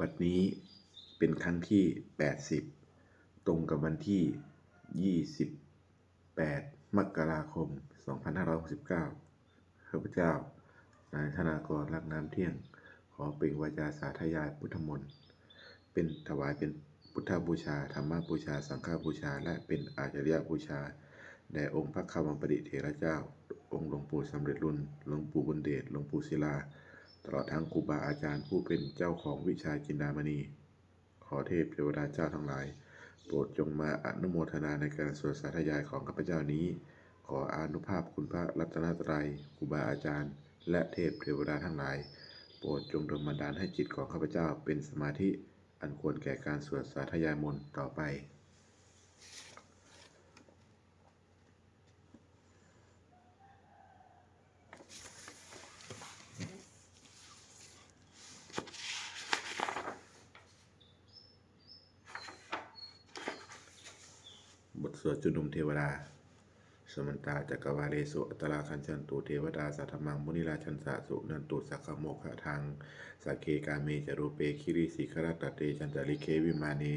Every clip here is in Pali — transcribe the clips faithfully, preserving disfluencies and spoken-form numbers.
บัดนี้เป็นครั้งที่ แปดสิบ ตรงกับวันที่ ยี่สิบแปด มกราคม สองพันห้าร้อยหกสิบเก้า ข้าพเจ้า นายธนากร ลักน้ำเที่ยง ขอเปล่งวาจาสาธยายพุทธมนต์ เป็นถวายเป็นพุทธบูชา ธรรมบูชา สังฆบูชา และเป็นอาจาริยบูชา แด่องค์พระควัมปติเถระเจ้า องค์หลวงปู่สำเร็จลุน หลวงปู่บุญเดช หลวงปู่ศิลา ตลอดทั้งครูบาอาจารย์ผู้เป็นเจ้าของวิชาจินดามณี ขอเทพเทวดาเจ้าทั้งหลาย โปรดจงมาอนุโมทนาในการสวดสาธยายของข้าพเจ้านี้ ขออานุภาพคุณพระรัตนตรัย ครูบาอาจารย์ และเทพเทวดาทั้งหลาย โปรดจงดลบันดาลให้จิตของข้าพเจ้าเป็นสมาธิอันควรแก่การสวดสาธยายมนต์ต่อไป บทสวดชุมนุมเทวดา Samantā cakkavāḷesu atrāgacchantu devatā, saddhammaṃ munirājassa suṇantu saggamokkhadaṃ. Sagge kāme ca rūpe girisikharataṭe cantalikkhe vimāne,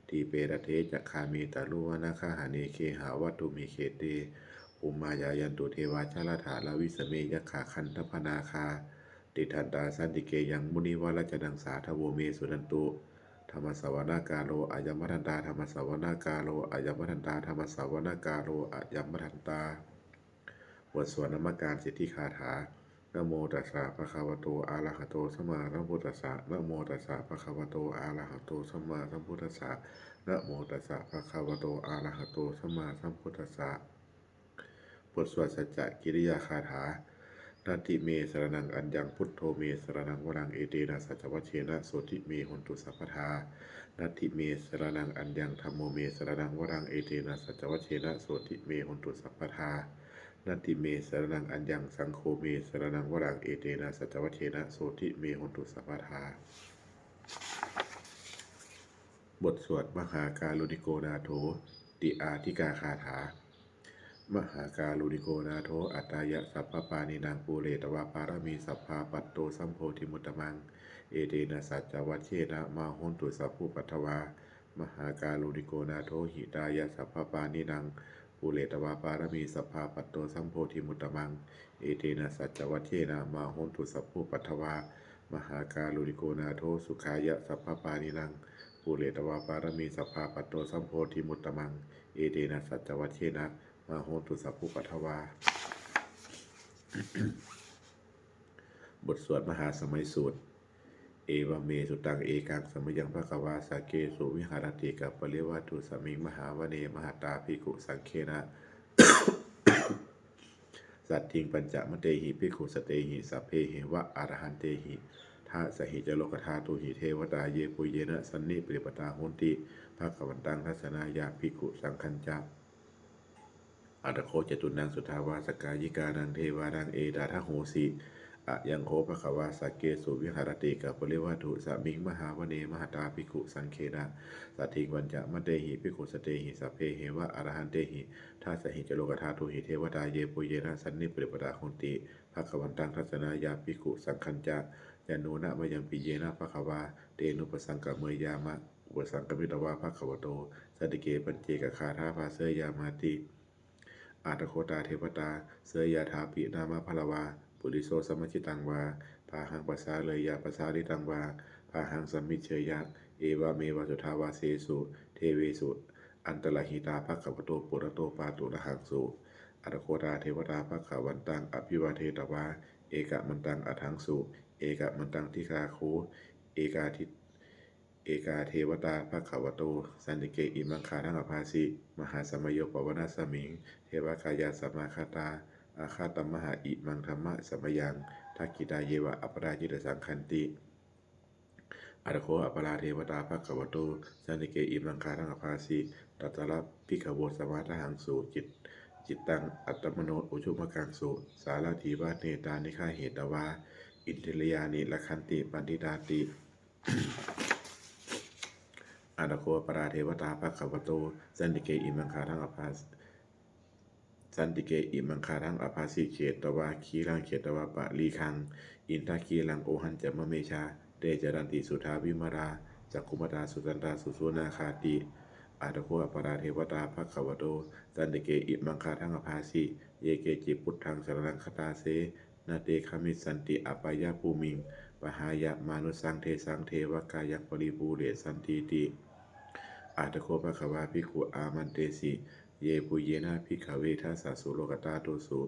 dīpe raṭṭhe ca gāme taruvanagahane gehavatthumhi khette, bhummā cāyantu devā jalathalavisame yakkhagandhabbanāgā, tiṭṭhantā santike yaṃ munivaravacanaṃ sādhavo me suṇantu. Dhammassavanakālo ayambhadantā. Dhammassavanakālo ayambhadantā. Dhammassavanakālo ayambhadantā. บทสวดนมการสิทธิคาถา Namo tassa bhagavato arahato sammāsambuddhassa. Namo tassa bhagavato arahato sammāsambuddhassa. Namo tassa bhagavato arahato sammāsambuddhassa. บทสวดสัจจกิริยาคาถา Natthi me saraṇaṃ aññaṃ, buddho me saraṇaṃ varaṃ, etena saccavajjena sotthi me hontu sabbadā. Natthi me saraṇaṃ aññaṃ, dhammo me saraṇaṃ varaṃ, etena saccavajjena sotthi me hontu sabbadā. Natthi me saraṇaṃ aññaṃ, saṅgho me saraṇaṃ varaṃ, etena saccavajjena sotthi me hontu sabbadā. บทสวดมหาการุณิโกนาโถติอาทิกาคาถา Mahākāruṇiko nātho atthāya sabbapāṇinaṃ, pūretvā pāramī sabbā patto sambodhimuttamaṃ, etena saccavajjena mā hontu sabbupaddavā. Mahākāruṇiko nātho hitāya sabbapāṇinaṃ, pūretvā pāramī sabbā patto sambodhimuttamaṃ, etena saccavajjena mā hontu sabbupaddavā. Mahākāruṇiko nātho sukhāya sabbapāṇinaṃ, pūretvā pāramī sabbā patto sambodhimuttamaṃ, etena saccavajjena mā hontu sabbupaddavā. บทสวดมหาสมัยสูตร Evaṃ me sutaṃ. Ekaṃ samayaṃ bhagavā sakkesu viharati kapilavatthusmiṃ mahāvane mahatā bhikkhusaṅghena saddhiṃ pañcamattehi bhikkhusatehi sabbeheva arahantehi. Dasahi ca lokadhātūhi devatā yebhuyyena sannipatitā honti bhagavantaṃ dassanāya bhikkhusaṅghañca. Atha kho catunnaṃ suddhāvāsakāyikānaṃ devānaṃ etadahosi: Ayaṃ kho bhagavā sakkesu viharati kapilavatthusmiṃ mahāvane mahatā bhikkhusaṅghena saddhiṃ pañcamattehi bhikkhusatehi sabbeheva arahantehi. Dasahi ca lokadhātūhi devatā yebhuyyena sannipatitā honti bhagavantaṃ dassanāya bhikkhusaṅghañca. Yannūna mayampi yena bhagavā tenupasaṅkameyyāma, upasaṅkamitvā bhagavato santike paccekagāthā bhāseyyāmāti. Atha kho tā devatā seyyathāpi nāma balavā puriso sammiñjitaṃ vā bāhaṃ pasāreyya, pasāritaṃ vā bāhaṃ sammiñjeyya, evameva suddhāvāsesu devesu antarahitā bhagavato purato pāturahaṃsu. Atha kho tā devatā bhagavantaṃ abhivādetvā ekamantaṃ aṭṭhaṃsu. Ekamantaṃ ṭhitā kho ekā di- ekā devatā bhagavato santike imaṃ gāthaṃ abhāsi: Mahāsamayo pavanasmiṃ, devakāyā samāgatā, āgatamha imaṃ dhammasamayaṃ, dakkhitāyeva aparājitasaṅghanti. Atha kho aparā devatā bhagavato santike imaṃ gāthaṃ abhāsi: Tatra bhikkhavo samādahaṃsu, cit- cittaṃ attano ujukamakaṃsu, sārathīva nettāni gahetvā, indriyāni rakkhanti paṇḍitāti. Atha kho aparā devatā bhagavato santike imaṃ gāthaṃ abhāsi: Santike imaṃ gāthaṃ abhāsi: Chetvā khīlaṃ chetvā palighaṃ, indagiriṃ ohaccamanejā, te caranti suddhā vimalā, cakkhumatā sudantā susunāgāti. Atha kho aparā devatā bhagavato santike imaṃ gāthaṃ abhāsi: Ye keci buddhaṃ saraṇaṃ gatāse, na te gamissanti apāyabhūmiṃ, pahāya mānusaṃ dehaṃ devakāyaṃ paripūressantīti. Atha kho bhagavā bhikkhū āmantesi: Yebhuyyena bhikkhave dasasu lokadhātūsu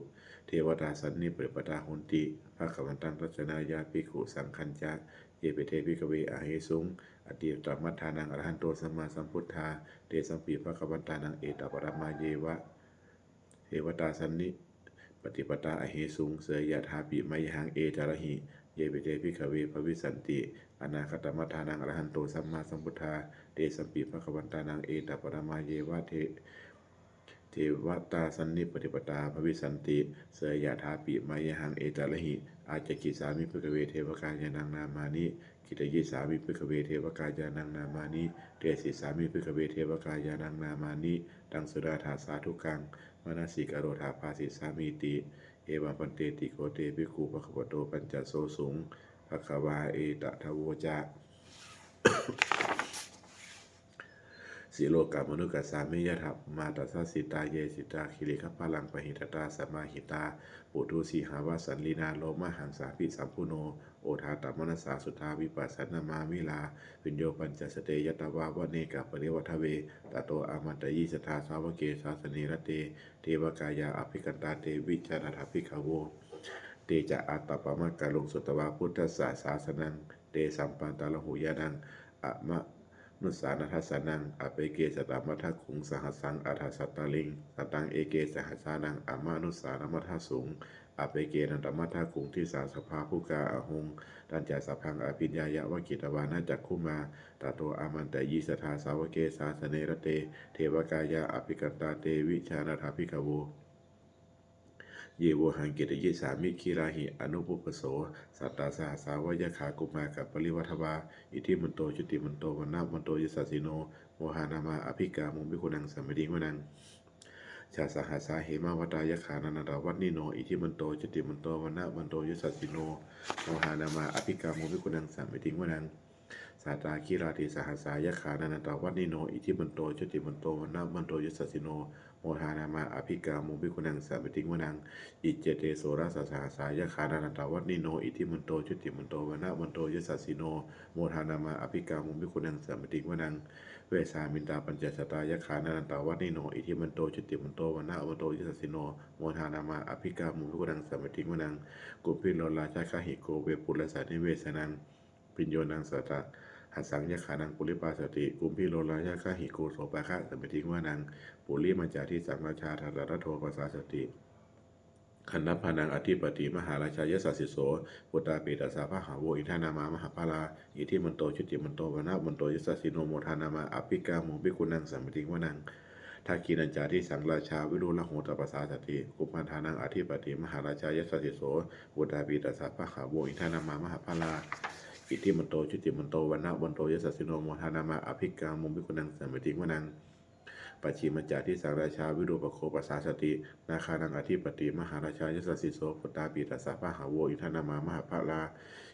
devatā sannipatitā honti bhagavantaṃ dassanāya bhikkhusaṅghañca. Yepi te bhikkhave ahesuṃ atītamaddhānaṃ arahanto sammāsambuddhā, tesampi bhagavantānaṃ etaparamāyeva devatā sannipatitā ahesuṃ, seyyathāpi mayhaṃ etarahi. Yepi te bhikkhave bhavissanti anāgatamaddhānaṃ arahanto sammāsambuddhā, tesampi bhagavantānaṃ etaparamāyeva de- devatā sannipatitā bhavissanti, seyyathāpi mayhaṃ etarahi. Ācikkhissāmi bhikkhave devakāyānaṃ nāmāni. Kittayissāmi bhikkhave devakāyānaṃ nāmāni. Desissāmi bhikkhave devakāyānaṃ nāmāni. Taṃ suṇātha sādhukaṃ manasikarotha bhāsissāmīti. Evaṃ bhanteti kho te bhikkhū bhagavato paccassosuṃ. Bhagavā etadavoca: Silokamanukassāmi, yattha bhummā tadassitā. Ye sitā girigabbharaṃ, pahitattā samāhitā. Puthū sīhāva sallīnā, lomahaṃsābhisambhuno. Odātamanasā suddhā, vippasannamanāvilā. Bhiyyo pañcasate ñatvā, vane kāpilavatthave. Tato āmantayi satthā, sāvake sāsane rate. Devakāyā abhikkantā, te vijānātha bhikkhavo. Te ca ātappamakaruṃ, sutvā buddhassa sāsanaṃ. Tesampāturahu ñāṇaṃ, amanussāna dassanaṃ. Appeke satamaddakkhuṃ, sahassaṃ atha sattariṃ. Sataṃ eke sahassānaṃ, amanussānamaddasuṃ. Appekenantamaddakkhuṃ, disā sabbā phuṭā ahuṃ. Tañca sabbaṃ abhiññāya, vavakkhitvāna cakkhumā. Tato āmantayi satthā, sāvake sāsane rate. Devakāyā abhikkantā, te vijānātha bhikkhavo. Ye vohaṃ kittayissāmi, girāhi anupubbaso. Sattasahassā va yakkhā, bhummā kāpilavatthavā. Iddhimanto jutimanto, vaṇṇavanto yasassino. Modamānā abhikkāmuṃ, bhikkhūnaṃ samitiṃ vanaṃ. Chasahassā hemavatā, yakkhā nānattavaṇṇino. Iddhimanto jutimanto, vaṇṇavanto yasassino. Modamānā abhikkāmuṃ, bhikkhūnaṃ samitiṃ vanaṃ. Sātāgirā tisahassā, yakkhā nānattavaṇṇino. Iddhimanto jutimanto, vaṇṇavanto yasassino. Modamānā abhikkāmuṃ, bhikkhūnaṃ samitiṃ vanaṃ. Iccete soḷasasahassā, yakkhā nānattavaṇṇino. Iddhimanto jutimanto, vaṇṇavanto yasassino. Modamānā abhikkāmuṃ, bhikkhūnaṃ samitiṃ vanaṃ. Vessāmittā pañcasatā, yakkhā nānattavaṇṇino. Iddhimanto jutimanto, vaṇṇavanto yasassino. Modamānā abhikkāmuṃ, bhikkhūnaṃ samitiṃ vanaṃ. Kumbhīro rājagahiko, vepullassa nivesanaṃ. Bhiyyo naṃ satasahassaṃ, yakkhānaṃ payirupāsati. Kumbhīro rājagahiko, sopāga samitiṃ vanaṃ. Purimañca disaṃ rājā, dhataraṭṭho pasāsati. Gandhabbānaṃ ādhipati, mahārājā yasassi so. Puttāpi tassa bahavo, indanāmā mahabbalā. Iddhimanto jutimanto, vaṇṇavanto yasassino. Modamānā abhikkāmuṃ, bhikkhūnaṃ samitiṃ vanaṃ. Dakkhiṇañca disaṃ rājā, virūḷho tappasāsati. Kumbhaṇḍānaṃ ādhipati, mahārājā yasassi so. Puttāpi tassa bahavo, indanāmā mahabbalā. Iddhimanto jutimanto, vaṇṇavanto yasassino. Modamānā abhikkāmuṃ, bhikkhūnaṃ samitiṃ vanaṃ. Pacchimañca disaṃ rājā, virūpakkho pasāsati. Nāgānaṃ ādhipati, mahārājā yasassi so. Puttāpi tassa bahavo, indanāmā mahabbalā.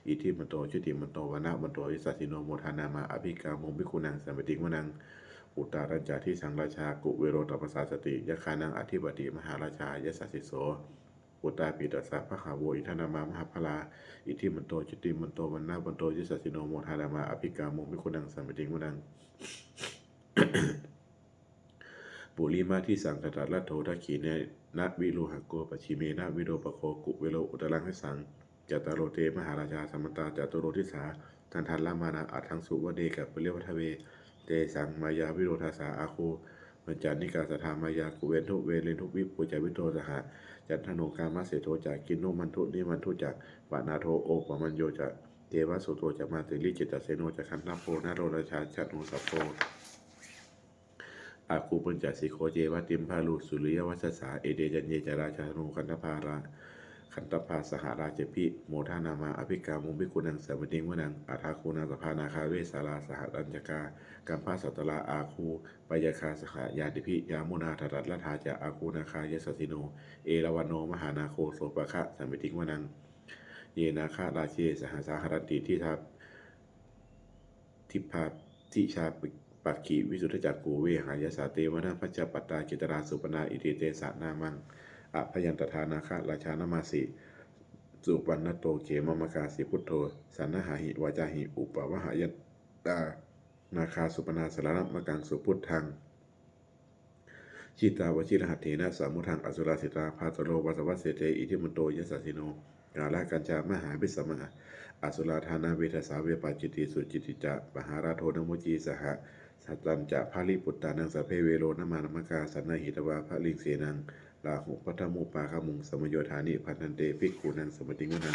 Iddhimanto jutimanto, vaṇṇavanto yasassino. Modamānā abhikkāmuṃ, bhikkhūnaṃ samitiṃ vanaṃ. Uttarañca disaṃ rājā, kuvero tappasāsati. Yakkhānaṃ ādhipati, mahārājā yasassi so. Puttāpi tassa bahavo, indanāmā mahabbalā. Iddhimanto jutimanto, vaṇṇavanto yasassino. Modamānā abhikkāmuṃ, bhikkhūnaṃ samitiṃ vanaṃ. Purimadisaṃ dhataraṭṭho, dakkhiṇena virūḷhako. Pacchimena virūpakkho, kuvero uttaraṃ disaṃ. Cattāro te mahārājā, samantā caturo disā. Daddallamānā aṭṭhaṃsu, vane kāpilavatthave. Tesaṃ māyāvino dāsā, āgū vañcanikā saṭhā. Māyā kuṭeṇḍu veṭeṇḍu, viṭū ca viṭuṭo saha. Candano kāmaseṭṭho ca, kinnughaṇḍu nighaṇḍu ca. Panādo opamañño ca, devasūto ca mātali. Cittaseno ca gandhabbo, naḷo rājā janosabho. Āgū pañcasikho ceva, timbarū suriyavacchasā. Ete caññe ca rājāno, gandhabbā saha rājubhi. Modamānā abhikkāmuṃ, bhikkhūnaṃ samitiṃ vanaṃ. Athāgū nābhasā nāgā, vesālā saha tacchakā. Kambalassatarā āgū, pāyāgā saha ñātibhi. Yāmunā dhataraṭṭhā ca, āgū nāgā yasassino. Erāvaṇo mahānāgo, sopāga samitiṃ vanaṃ. ye nāgarāje sahasā haranti, dibbā dijā pakkhi visuddhacakkhū, vehāyasā te vanamajjhapattā, citrā supaṇṇā iti tesa nāmaṃ. Abhayantadā nāgarājānamāsi, supaṇṇato khemamakāsi buddho, saṇhāhi vācāhi upavhayantā, nāgā supaṇṇā saraṇamakaṃsu buddhaṃ. Jitā vajirahatthena samuddaṃ asurā sitā, bhātaro vāsavassete iddhimanto yasassino. Kālakañjā mahābhismā asurā dānaveghasā, vepacitti sucitti ca pahārādo namucī saha. Satañca baliputtānaṃ sabbe verocanāmakā, sannayhitvā baliṃ senaṃ rāhubhaddamupāgamuṃ, samayodāni bhaddante bhikkhūnaṃ samitiṃ vanaṃ.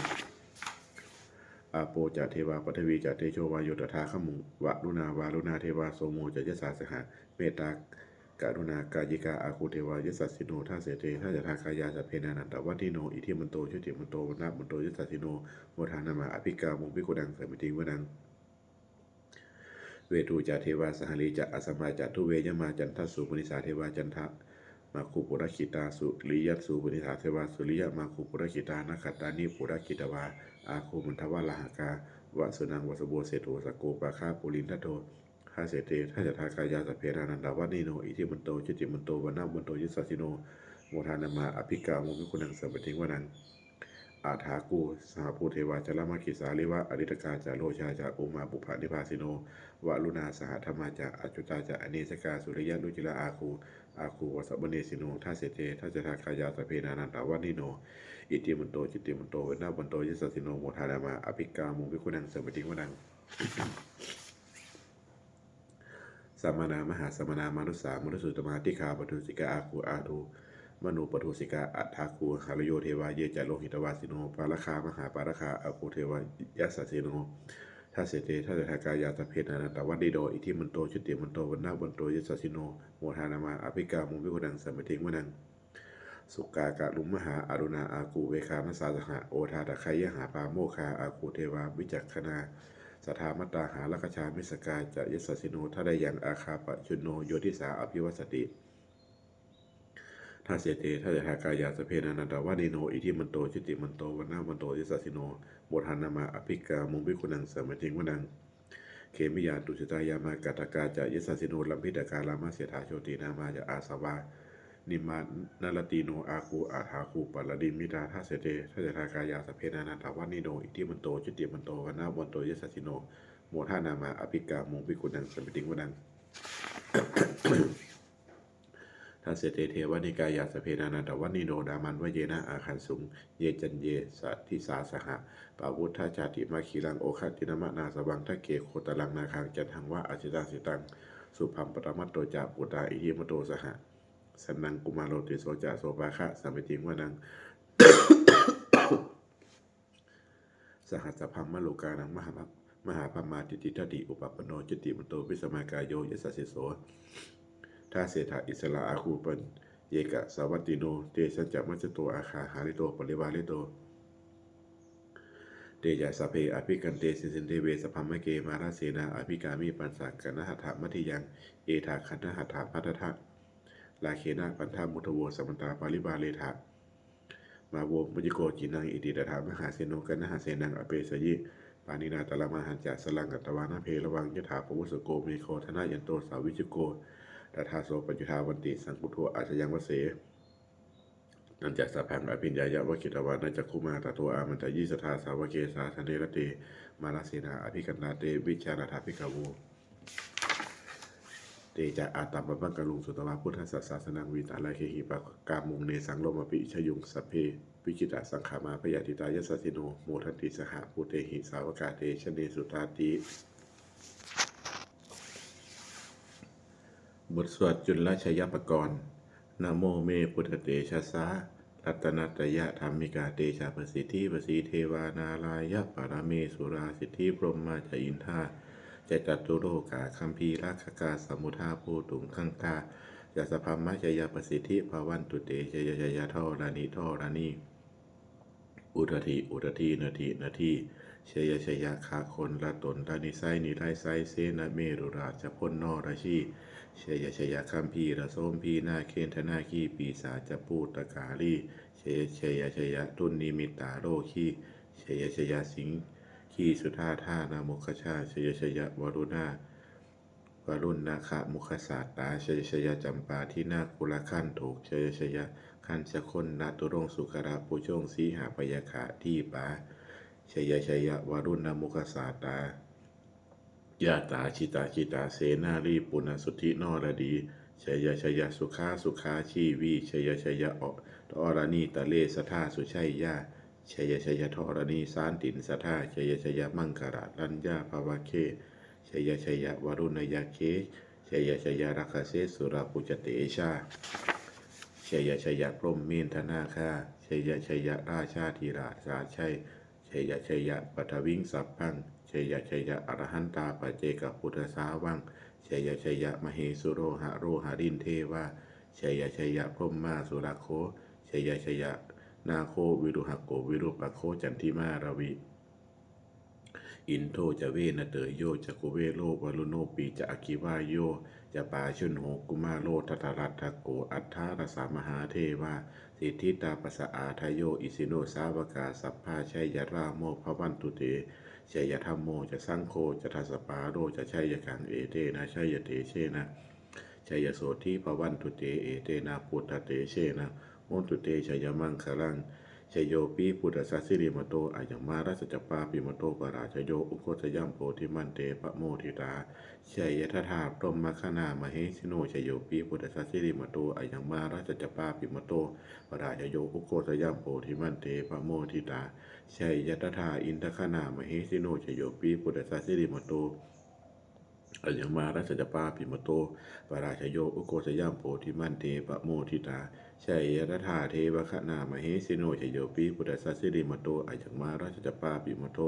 Āpo ca devā paṭhavī ca tejo vāyo tadāgamuṃ, varuṇā vāruṇā devā somo ca yasasā saha. Mettākaruṇākāyikā āgū devā yasassino, dasete dasadhā kāyā sabbe nānattavaṇṇino, iddhimanto jutimanto vaṇṇavanto yasassino, modamānā abhikkāmuṃ bhikkhūnaṃ samitiṃ vanaṃ. Veṇḍū ca devā sahalī ca asamā ca duve yamā, candassūpanisā devā candamāgū purakkhitā, suriyassūpanisā devā suriyamāgū purakkhitā, nakkhattāni purakkhitvā āgū mandavalāhakā, vasūnaṃ vāsavo seṭṭho sakkopāga purindado. Dasete dasadhā kāyā sabbe nānattavaṇṇino, iddhimanto jutimanto vaṇṇavanto yasassino, modamānā abhikkāmuṃ bhikkhūnaṃ samitiṃ vanaṃ. Athāgū sahabhū devā jalamaggisikhāriva, ariṭṭhakā ca rojā ca ummāpupphanibhāsino, varuṇā sahadhammā ca accutā ca anejakā, sūleyyarucirā āgū āgū vāsavanesino. Dasete dasadhā kāyā sabbe nānattavaṇṇino, iddhimanto jutimanto vaṇṇavanto yasassino, modamānā abhikkāmuṃ bhikkhūnaṃ samitiṃ vanaṃ. Samānā mahāsamānā mānusā mānusuttamā, khiḍḍāpadūsikā āgū āgū manopadūsikā. Athāgū harayo devā ye ca lohitavāsino, pāragā mahāpāragā āgū devā yasassino. Dasete dasadhā kāyā sabbe nānattavaṇṇino, iddhimanto jutimanto vaṇṇavanto yasassino, modamānā abhikkāmuṃ bhikkhūnaṃ samitiṃ vanaṃ. Sukkā karumhā aruṇā āgū veghanasā saha, odātagayhā pāmokkhā āgū devā vicakkhaṇā. Sadāmattā hāragajā missakā ca yasassino, thanayaṃ āgā pajjunno yo disā abhivassati. Dasete dasadhā kāyā sabbe nānattavaṇṇino, iddhimanto jutimanto vaṇṇavanto yasassino, modamānā abhikkāmuṃ bhikkhūnaṃ samitiṃ vanaṃ. Khemiyā tusitā yāmā kaṭṭhakā ca yasassino, lambitakā lāmaseṭṭhā jotināmā ca āsavā, nimmānaratino āgū athāgū paranimmitā. Dasete dasadhā kāyā sabbe nānattavaṇṇino, iddhimanto jutimanto vaṇṇavanto yasassino, modamānā abhikkāmuṃ bhikkhūnaṃ samitiṃ vanaṃ. Dasete devanikāyā sabbe nānattavaṇṇino, nāmanvayena āgañchuṃ ye caññe sadisā saha. Pavutthajātimakhilaṃ oghatiṇṇamanāsavaṃ, dakkhemoghataraṃ nāgaṃ candaṃva asitātitaṃ. Subhaṃ paramatto ca puttā iddhimato saha, sanaṅkumāro tisso ca sopāga samitiṃ vanaṃ. Sahassabrahmalokānaṃ mahābrahmābhitiṭṭhati, upapanno jutimanto bhismākāyo yasassi so. Dasettha issarā āgū paccekavasavattino, tesañca majjhato āgā hārito parivārito. Te ca sabbe abhikkante sinde deve sabrahmake, mārasenā abhikkāmi passa kaṇhassa mandiyaṃ. Etha gaṇhatha bandhatha rāgena bandhamatthu vo, samantā parivāretha mā vo muñcittha koci naṃ. Iti tattha mahāseno kaṇhasenaṃ apesayi, pāṇinā talamāhacca saraṃ katvāna bheravaṃ. Yathā pāvussako megho thanayanto savijjuko, tadā so paccudāvatti saṅkuddho asayaṃvase. Tañca sabbaṃ abhiññāya vavakkhitvāna cakkhumā, tato āmantayi satthā sāvake sāsane rate. Mārasenā abhikkantā te vijānātha bhikkhavo. Te ca ātappamakaruṃ sutvā buddhassa sāsanaṃ, vītarāgehi pakkāmuṃ nesaṃ lomampi iñjayuṃ. Sabbe vijitasaṅgāmā bhayātītā yasassino, modanti saha bhūtehi sāvakā te janesutāti. บทสวดจุลชัยปกรณ์ Namo me buddhatejasā ratanattayadhammikā, tejapasiddhi pasīdevā nārāyaparamesurā, siddhibrahmā ca indā ca catulokā gambhīrakkhakā, samuddā bhūtuṃ gaṅgā ca sabrahmajayapasiddhi bhavantu te. Jaya jaya dharaṇi dharaṇī, udadhi udadhī, nadi nadī, jaya jaya gaganalatanalanisaya nirayasaya senamerurājabala narajī, jaya jaya gambhīrasombhī nāgendanāgī pisācabhūtakālī, jaya jaya jaya dunnimittarogī, jaya jaya siṅgīsudādānamukhajā, jaya jaya varuṇa varuṇayakkhamukhasātrā, jaya jaya campādināgurakkhandho, jaya jaya gajjagonnaturong sukarabhujoṅ sīhabyagghadīpā, jaya jaya varuṇamukhasātrā, yātrā jitā jitā senārī punasuddhi noradī, jaya jaya sukhā sukhā jīvī, jaya jaya o- dharaṇītale sadā sujayā, jaya jaya dharaṇī santin sadā, jaya jaya maṅkararaññā bhavagge, jaya jaya varuṇayakkhe, jaya jaya rakkhase surabhujatejā, jaya jaya brahmendanadā, jaya jaya rājādhirājasājjai, jaya jaya paṭhaviṃ sabbaṃ, jaya jaya arahantā paccekabuddhasāvaṃ, jaya jaya mahesuro haro harindevā, jaya jaya brahmā surakkho, jaya jaya nāgo viruḷhako virūpakkho candimā ravi, indo ca venateyyo ca kuvero varuṇopi ca aggi vāyo ca pājuṇho kumāro dhataraṭṭhako aṭṭhārasa mahādevā siddhitāpasa-ādayo isino sāvakā sabbā jaya rāmo bhavantu te, jaya dhammo ca saṅgho ca dasapālo ca jayakaṃ, etena jayatejena jayasotthī bhavantu te, etena buddhatejena hotu te jayamaṅgalaṃ. Jayopi buddhassa sirīmato ayaṃ mārassa ca pāpimato parājayo ugghosayaṃ bodhimaṇḍe pamoditā, jaya tadā brahmagaṇā mahesino. Jayopi buddhassa sirīmato ayaṃ mārassa ca pāpimato parājayo ugghosayaṃ bodhimaṇḍe pamoditā, jaya tadā indagaṇā mahesino. Jayopi buddhassa sirīmato ayaṃ mārassa ca pāpimato parājayo ugghosayaṃ bodhimaṇḍe pamoditā, jaya tadā devagaṇā mahesino. Jayopi buddhassa sirīmato ayaṃ mārassa ca pāpimato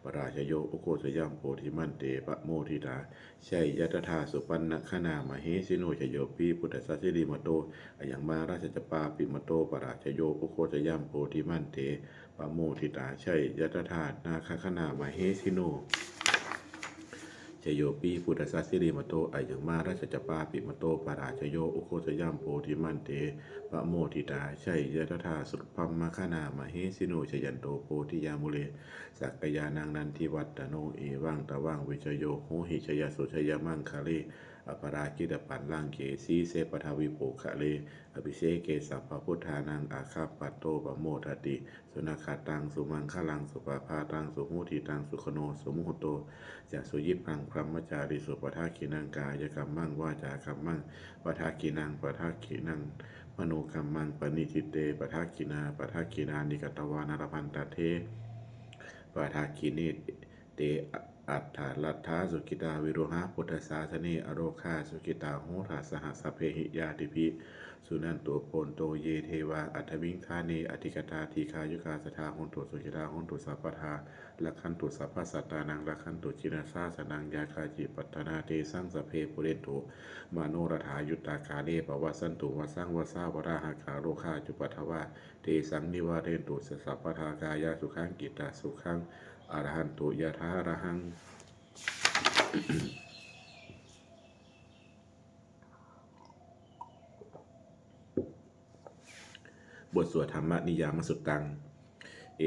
parājayo ugghosayaṃ bodhimaṇḍe pamoditā, jaya tadā supaṇṇagaṇā mahesino. Jayopi buddhassa sirīmato ayaṃ mārassa ca pāpimato parājayo ugghosayaṃ bodhimaṇḍe pamoditā, jaya tadā nāgagaṇā mahesino. Jayopi buddhassa sirīmato ayaṃ mārassa ca pāpimato parājayo ugghosayaṃ bodhimaṇḍe pamoditā, jaya tadā brahmagaṇā mahesino. Jayanto bodhiyā mūle sakyānaṃ nandivaḍḍhano, evaṃ tvaṃ vijayo hohi jayassu jayamaṅgale, aparājitapallaṅke sīse paṭhavipokkhare abhiseke sabbabuddhānaṃ aggappatto pamodati. Sunakkhattaṃ sumaṅgalaṃ supabhātaṃ suhuṭṭhitaṃ sukhaṇo sumuhutto ca suyiṭṭhaṃ brahmacārisu, padakkhiṇaṃ kāyakammaṃ vācākammaṃ padakkhiṇaṃ, padakkhiṇaṃ manokammaṃ paṇidhī te padakkhiṇā, padakkhiṇāni katvāna labhantatthe padakkhiṇe. Te atthaladdhā sukhitā viruḷhā buddhasāsane, arogā sukhitā hotha saha sabbehi ñātibhi. Suṇantu bhonto ye devā asmiṃ ṭhāne adhigatā, dīghāyukā sadā hontu sukhitā hontu sabbadā, rakkhantu sabbasattānaṃ rakkhantu jinasāsanaṃ, yā kāci patthanā tesaṃ sabbe pūrentu manorathā, yuttakāle pavassantu vassaṃ vassā valāhakā, rogā cupaddavā tesaṃ nivārentu ca sabbadā, kāyasukhaṃ cittasukhaṃ arahantu yathārahaṃ. บทสวด Dhammaniyāmasuttaṃ.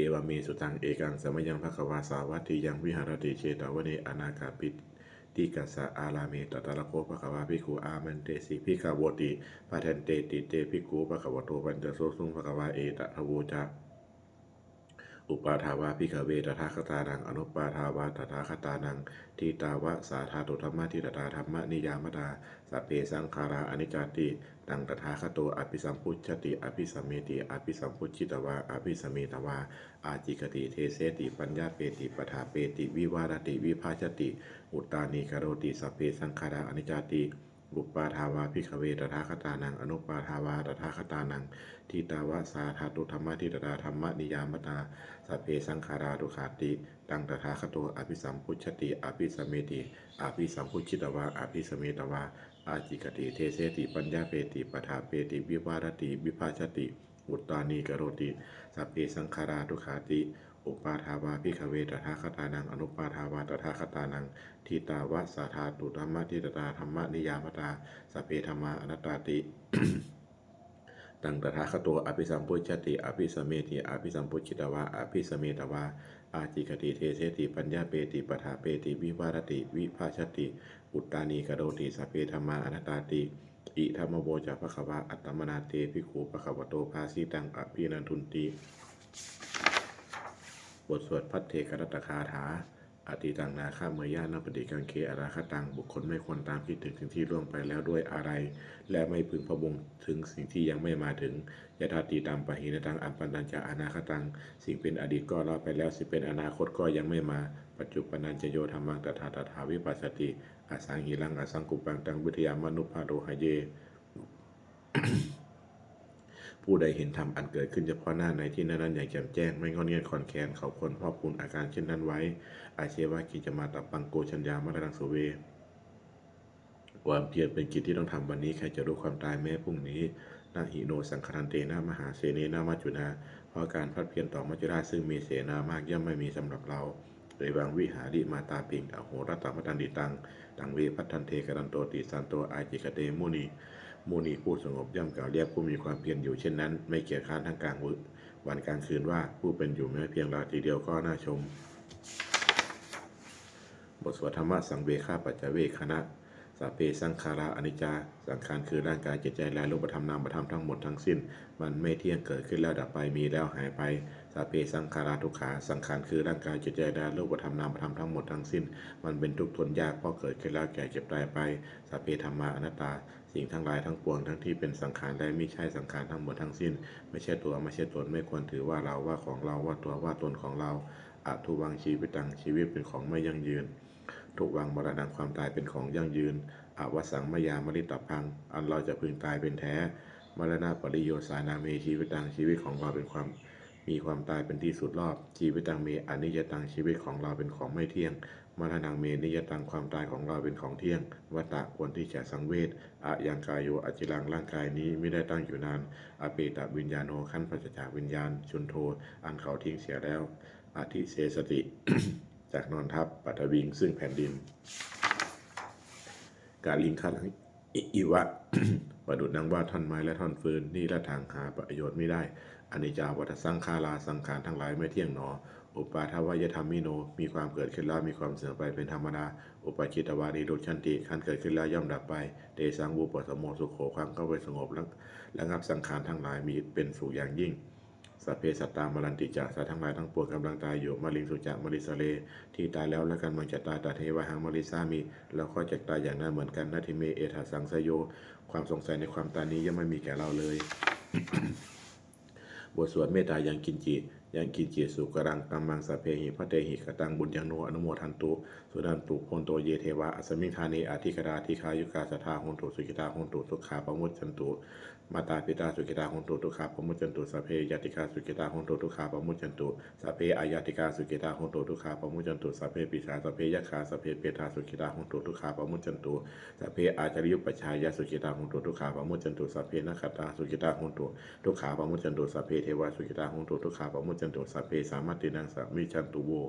Evaṃ me sutaṃ. Ekaṃ samayaṃ bhagavā sāvatthiyaṃ viharati jetavane anāthapiṇḍikassa ārāme. Tatra kho bhagavā bhikkhū āmantesi bhikkhavoti. Bhadanteti te bhikkhū bhagavato paccassosuṃ. Bhagavā etadavoca. Uppādā vā bhikkhave tathāgatānaṃ anuppādā vā tathāgatānaṃ, ṭhitāva sā dhātu dhammaṭṭhitatā dhammaniyāmatā, sabbe saṅkhārā aniccāti. Taṃ tathāgato abhisambujjhati abhisameti, abhisambujjhitvā abhisametvā ācikkhati deseti paññapeti paṭṭhapeti vivarati vibhajati uttānīkaroti, sabbe saṅkhārā aniccāti. Uppādā vā bhikkhave tathāgatānaṃ anuppādā vā tathāgatānaṃ, ṭhitāva sā dhātu dhammaṭṭhitatā dhammaniyāmatā, sabbe saṅkhārā dukkhāti. Taṃ tathāgato abhisambujjhati abhisameti, abhisambujjhitvā abhisametvā ācikkhati deseti paññapeti paṭṭhapeti vivarati vibhajati uttānīkaroti, sabbe saṅkhārā dukkhāti. Uppādā vā bhikkhave tathāgatānaṃ anuppādā vā tathāgatānaṃ, ṭhitāva sā dhātu dhammaṭṭhitatā dhammaniyāmatā, sabbe dhammā anattāti. Taṃ tathāgato abhisambujjhati abhisameti, abhisambujjhitvā abhisametvā ācikkhati deseti paññapeti paṭṭhapeti vivarati vibhajati uttānīkaroti sabbe dhammā anattāti. Idamavoca bhagavā. Attamanā te bhikkhū bhagavato bhāsitaṃ abhinandunti. บทสวดภัทเทกรัตตคาถา Atītaṃ nāgameyya nappaṭikaṅkhe anāgataṃ. บุคคลไม่ควรตามคิดถึงสิ่งที่ล่วงไปแล้วด้วยอาลัย และไม่พึงพะวงถึงสิ่งที่ยังไม่มาถึง Yadatītampahīnantaṃ appattañca anāgataṃ. สิ่งเป็นอดีตก็ละไปแล้ว สิ่งเป็นอนาคตก็ยังไม่มา Paccuppannañca yo dhammaṃ tattha tattha vipassati asaṃhiraṃ asaṅkuppaṃ taṃ viddhā manubrūhaye. ผู้ใดเห็นธรรมอันเกิดขึ้นเฉพาะหน้าในที่นั้นๆอย่างแจ่มแจ้ง ไม่ง่อนแง่นคลอนแคลน เขาควรพอกพูนอาการเช่นนั้นไว้ Ajjeva kiccamātappaṃ ko jaññā maraṇaṃ suve. ความเพียรเป็นกิจที่ต้องทำวันนี้ ใครจะรู้ความตายแม้พรุ่งนี้ Na hi no saṅgarantena mahāsenena maccunā. เพราะการผัดเพี้ยนต่อมัจจุราชซึ่งมีเสนามากย่อมไม่มีสำหรับเรา Evaṃ vihārimātāpiṃ ahorattamatanditaṃ. Taṃ ve bhaddante karantoti santo ācikkhate muni. มุนีผู้สงบย่อมกล่าวเรียกผู้มีความเพียรอยู่เช่นนั้น ไม่เกียจคร้านทั้งกลางวันกลางคืนว่า ผู้เป็นอยู่แม้เพียงราตรีเดียวก็น่าชม บทสวดธรรมสังเวคปัจจเวกขณะ Sabbe saṅkhārā aniccā. สังขารคือร่างกายจิตใจและรูปธรรมนามธรรมทั้งหมดทั้งสิ้น มันไม่เที่ยง เกิดขึ้นแล้วดับไป มีแล้วหายไป Sabbe saṅkhārā dukkhā. สังขารคือร่างกายจิตใจและรูปธรรมนามธรรมทั้งหมดทั้งสิ้น มันเป็นทุกข์ทนยาก เพราะเกิดขึ้นแล้วแก่เจ็บตายไป Sabbe dhammā anattā. สิ่งทั้งหลายทั้งปวงทั้งที่เป็นสังขารและมิใช่สังขารทั้งหมดทั้งสิ้น ไม่ใช่ตัวไม่ใช่ตน ไม่ควรถือว่าเราว่าของเราว่าตัวว่าตนของเรา Adhuvaṃ jīvitaṃ. ชีวิตเป็นของไม่ยั่งยืน Dhuvaṃ maraṇaṃ. ความตายเป็นของยั่งยืน Avassaṃ mayā maritabbaṃ. อันเราจะพึงตายเป็นแท้ Maraṇapariyosānaṃ me jīvitaṃ. ชีวิตของเราเป็นความ มีความตายเป็นที่สุดรอบ Jīvitaṃ me aniyataṃ. ชีวิตของเราเป็นของไม่เที่ยง Maraṇaṃ me niyataṃ. ความตายของเราเป็นของเที่ยง Vata. ควรที่จะสังเวช Ayaṃ kāyo aciraṃ. ร่างกายนี้มิได้ตั้งอยู่นาน Apetaviññāṇo. ครั้นปราศจากวิญญาณ Chuḍḍho. อันเขาทิ้งเสียแล้ว Adhisessati. จักนอนทับ Paṭhaviṃ. ซึ่งแผ่นดิน Kaliṅgaraṃ iva. ประดุจดังว่าท่อนไม้และท่อนฟืน Niratthaṃ. หาประโยชน์ไม่ได้ Aniccā vata saṅkhārā. สังขารทั้งหลายไม่เที่ยงหนอ Uppādavayadhammino. มีความเกิดขึ้นแล้วมีความเสื่อมไปเป็นธรรมดา Uppajjitvā nirujjhanti. ครั้นเกิดขึ้นแล้วย่อมดับไป Tesaṃ vūpasamo sukho. ความเข้าไปสงบระระงับสังขารทั้งหลายมีเป็นสุขอย่างยิ่ง Sabbe sattā maranti ca. สัตว์ทั้งหลายทั้งปวงกำลังตายอยู่ Mariṃsu ca marissare. ที่ตายแล้วและกำลังจะตาย Tathevāhaṃ marissāmi. เราก็จะตายอย่างนั้นเหมือนกัน Natthi me ettha saṃsayo. ความสงสัยในความตายนี้ย่อมไม่มีแก่เราเลย บทสวดเมตตายังกิญจิ Yaṅkiñci sukaraṃ kammaṃ sabbehi katehi kataṃ puññaṃ no anumodantu. Suṇantu bhonto ye devā asmiṃ ṭhāne adhigatā dīghāyukā sadā hontu sukhitā hontu dukkhā pamuccantu. Mātā pitā sukhitā hontu dukkhā pamuccantu. Sabbe ñātikā sukhitā hontu dukkhā pamuccantu. Sabbe aññātikā sukhitā hontu dukkhā pamuccantu. Sabbe pisā sabbe yakkhā sabbe petā sukhitā hontu dukkhā pamuccantu. Sabbe ācariyupajjhāyā sukhitā hontu dukkhā pamuccantu. Sabbe nakkhattā sukhitā hontu dukkhā pamuccantu. Sabbe devā sukhitā hontu dukkhā pamuccantu. Sabbe sampattīnaṃ samijjhantu vo.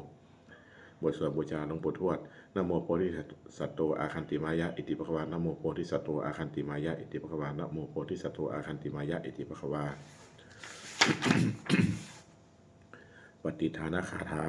บทสวดบูชาหลวงปู่ทวด Namo bodhisatto āgantimāya iti bhagavā. Namo bodhisatto āgantimāya iti bhagavā. Namo bodhisatto āgantimāya iti bhagavā. ปัตติทานคาถา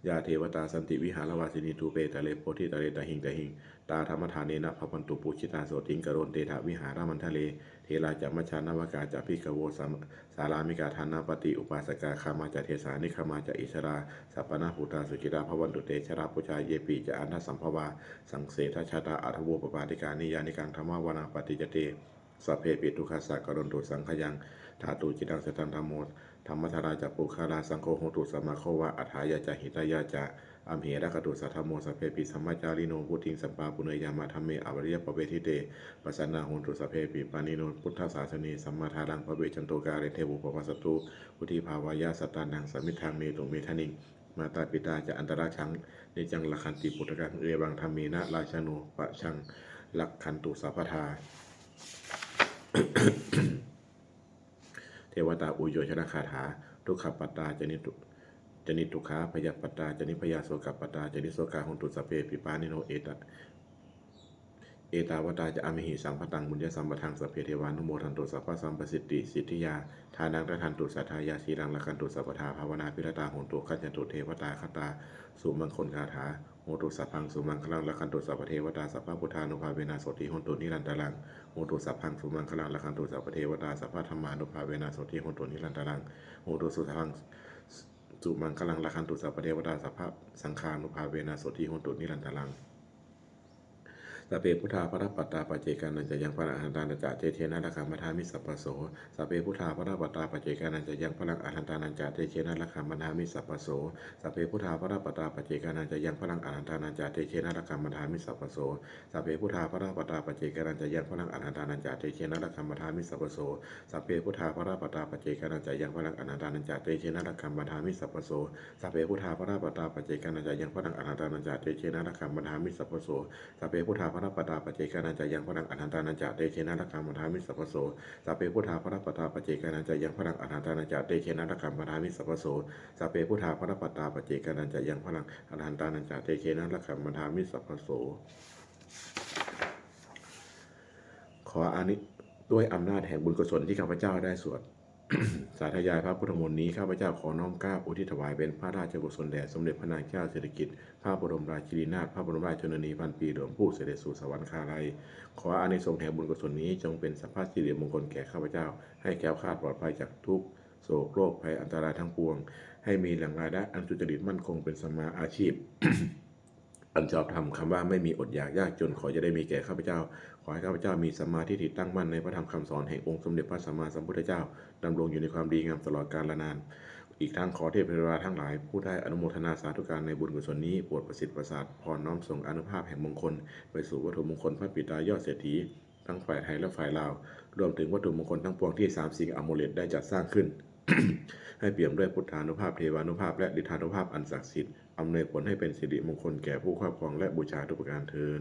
Yā devatā santi vihāravāsinī thūpe ghare bodhighare tahiṃ tahiṃ, tā dhammadānena bhavantu pūjitā sotthiṃ karontedha vihāramaṇḍale. Therā ca majjhā navakā ca bhikkhavo sām sārāmikā dānapatī upāsakā, gāmā ca desā nigamā ca issarā sappāṇabhūtā sukhitā bhavantu te. Jalābujā yepi ca aṇḍasambhavā saṃsedajātā athavopapātikā, niyyānikaṃ dhammavaraṃ paṭicca te sabbepi dukkhassa karontu saṅkhayaṃ. Ṭhātu cittaṃ sataṃ dhammo dhammaddharā ca puggalā, saṅgho hotu samaggo va atthāya ca hitāya ca. Amhe rakkhatu saddhammo sabbepi dhammacārino, vuḍḍhiṃ sampāpuṇeyyāma dhamme ariyappavedite. Pasannā hontu sabbepi pāṇino buddhasāsane, sammā dhāraṃ pavecchanto kāle devo pavassatu. Vuḍḍhibhāvāya sattānaṃ samiddhaṃ netu medaniṃ, mātā pitā ca atrajaṃ niccaṃ rakkhanti puttakaṃ, evaṃ dhammena rājāno pajaṃ rakkhantu sabbadā. เทวตาอุยโยชนคาถา Dukkhappattā ca nidukkhā bhayappattā ca nibbhayā, sokappattā ca nissokā hontu sabbepi pāṇino. Eta Ettāvatā ca amhehi sambhataṃ puññasampadaṃ sabbe devānumodantu sabbasampattisiddhiyā. Dānaṃ dadantu saddhāya sīlaṃ rakkhantu sabbadā bhāvanābhiratā hontu gacchantu devatāgatā. Sumaṅgalagāthā. Hotu sabbaṃ sumaṅgalaṃ rakkhantu sabbadevatā sabbabuddhānubhāvena sotthī hontu nirantaraṃ. Hotu sabbaṃ sumaṅgalaṃ rakkhantu sabbadevatā sabbadhammānubhāvena sotthī hontu nirantaraṃ. Hotu sabbaṃ sumaṅgalaṃ rakkhantu sabbadevatā sabbasaṅghānubhāvena sotthī hontu nirantaraṃ. Sabbe buddhā balappattā paccekānañca yaṃ balaṃ arahantānañca tejena rakkhaṃ bandhāmi sabbaso. Sabbe buddhā balappattā paccekānañca yaṃ balaṃ arahantānañca tejena rakkhaṃ bandhāmi sabbaso. Sabbe buddhā balappattā paccekānañca yaṃ balaṃ arahantānañca tejena rakkhaṃ bandhāmi sabbaso. Sabbe buddhā balappattā paccekānañca yaṃ balaṃ arahantānañca tejena rakkhaṃ bandhāmi sabbaso. Sabbe buddhā balappattā paccekānañca yaṃ balaṃ arahantānañca tejena rakkhaṃ bandhāmi sabbaso. Sabbe buddhā balappattā paccekānañca yaṃ balaṃ arahantānañca tejena rakkhaṃ bandhāmi sabbaso. Sabbe buddhā balappattā paccekānañca yaṃ balaṃ arahantānañca tejena rakkhaṃ bandhāmi sabbaso. Sabbe buddhā balappattā paccekānañca yaṃ balaṃ arahantānañca tejena rakkhaṃ bandhāmi sabbaso. Sabbe buddhā balappattā paccekānañca yaṃ balaṃ arahantānañca tejena rakkhaṃ bandhāmi sabbaso. ขออานิ ด้วยอำนาจแห่งบุญกุศลที่ข้าพเจ้าได้สวด สาธยายพระพุทธมนต์นี้ ข้าพเจ้าขอน้อมเกล้าอุทิศถวายเป็นพระราชกุศลแด่สมเด็จพระนางเจ้าสิริกิติ์ พระบรมราชินีนาถ พระบรมราชชนนีพันปีหลวง ผู้เสด็จสู่สวรรคาลัย ขออานิสงส์แห่งบุญกุศลนี้จงเป็นสัพพสิริมงคลแก่ข้าพเจ้า ให้แคล้วคลาดปลอดภัยจากทุกข์โศกโรคภัยอันตรายทั้งปวง ให้มีแหล่งรายได้อันสุจริตมั่นคงเป็นสัมมาอาชีพ อันชอบธรรม คำว่าไม่มีอดอยากยากจน ขออย่าได้มีแก่ข้าพเจ้า ขอให้ข้าพเจ้ามีสัมมาทิฏฐิตั้งมั่นในพระธรรมคำสอนแห่งองค์สมเด็จพระสัมมาสัมพุทธเจ้า ดำรงอยู่ในความดีงามตลอดกาลนาน อีกทั้งขอเทพเทวดาทั้งหลายผู้ได้อนุโมทนาสาธุการในบุญกุศลนี้ โปรดประสิทธิ์ประสาทพรน้อมส่งอานุภาพแห่งมงคล ไปสู่วัตถุมงคลพระปิดตายอดเศรษฐี ทั้งฝ่ายไทยและฝ่ายลาว รวมถึงวัตถุมงคลทั้งปวงที่สามสิงห์อมูเลตได้จัดสร้างขึ้น ให้เปี่ยมด้วยพุทธานุภาพ เทวานุภาพ และฤทธานุภาพอันศักดิ์สิทธิ์ อำนวยผลให้เป็นสิริมงคลแก่ผู้ครอบครองและบูชาทุกประการเทอญ